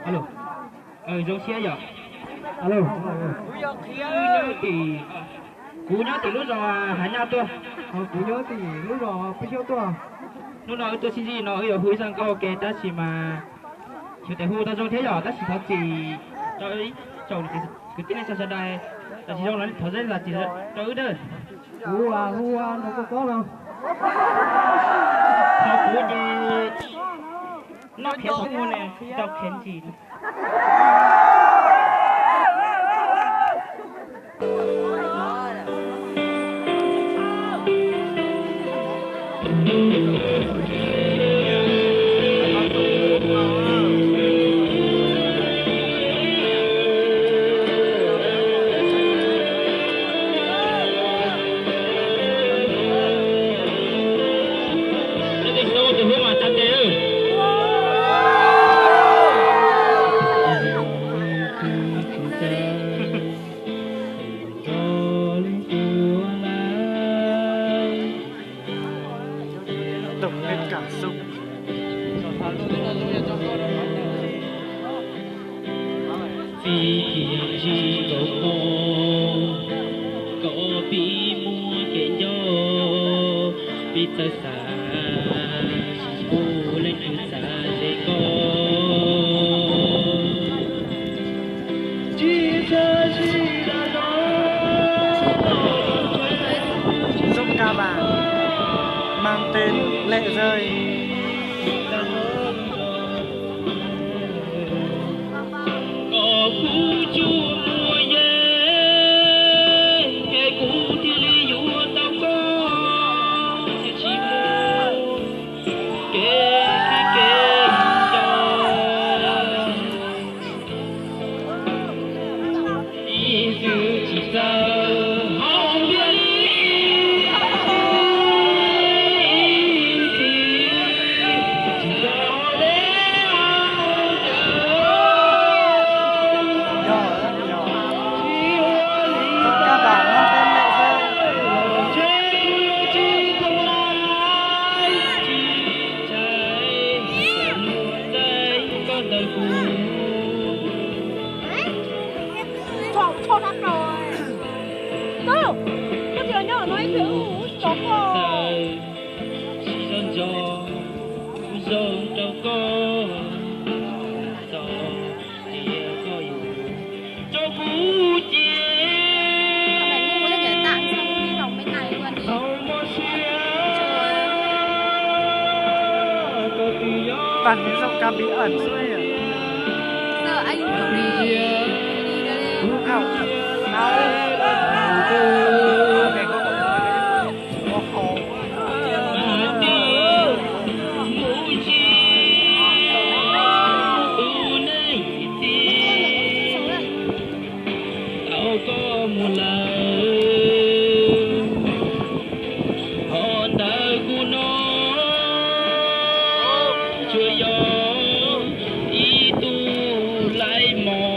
Alo, zoo siab yom. Alo, kuv nyob tim, kuv nyob tim lub zos Hav Nyaj tuaj. Kuv nyob tim lub zos Pub Xyooj tuaj. Hnub no wb tuaj sib ntsib no wb yuav hu ib zaj nkauj ua ke tab sis mas xyov tes hu tau zoo thiab yom, tab sis thov txim rau ib tsoom kwv tij neej tsa sawv daws, txawm tsis zoo los thov zam txim rau wb nawb. Kuv hu ua Nraug Koj Kob no. Thaum kuv ces noj qhiav thaum ub ne, tsis tau qhiav ntsis. Tij thiaj ntsib nkaus hmo, koj pib muaj kev nco, pib txawj xav, tsis pub leej twg txav ze koj. Dub Kab Vam, mang tên Lệ Rơi. Koj kuj tsuas muaj yeej, es kuv thiaj li yuav tau koj, tsis muaj kev kev nco. Ib txwm tsis txawj hauv ntiaj teb, ib txwm tsis txawj hauv deb hauv cawv. Tsis ntshai, tsis ntshai, koj ntawm kuv. Tsis txawj, tsis txawj nco, kuv zoo rau koj, txom nyem koj yuav rau kuv cia. Thaum hmo siab, koj twb yog. Tag nws zoo kab bí ẩn xwb. Ua tus neeg tau koj mus lawm, ho ntawm kuv no tsuas yog ib tug laib mos.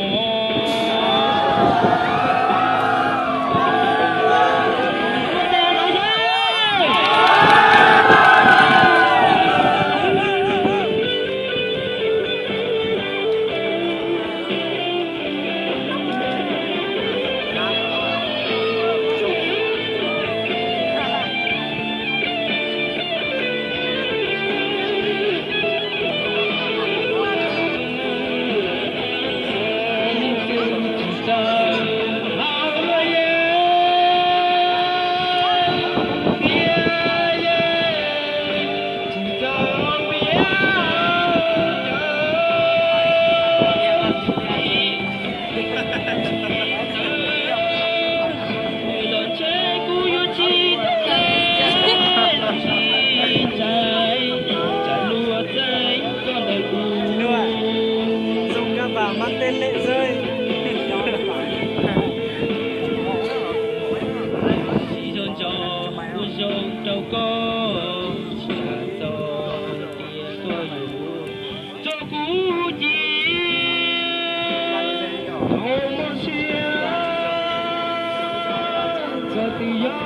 Tsis zoo nco, kuv zoo rau koj, tsis tas txog tias koj yuav rau kuv cia. Thaum hmo siab, txawm twb yog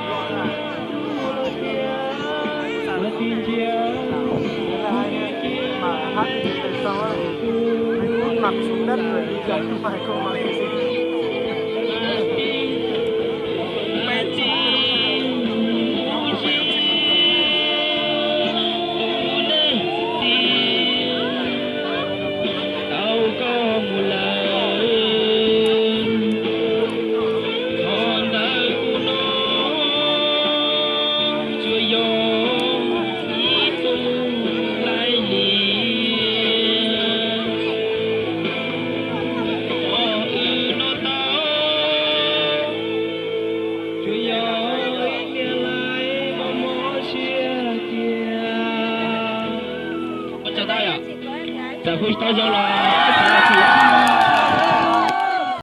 tias, txawm twb ntsia, kuv cia, kuv cia, kuv cia. Tau koj mus lawm, qhov ntawd kuv no tsuas yog ib tug lais liam, qhov wb noj tau tsuas yog ib niag lais mos mos siab tiag. Ua tsaug ntau yom, txawm hu tsis tau zoo los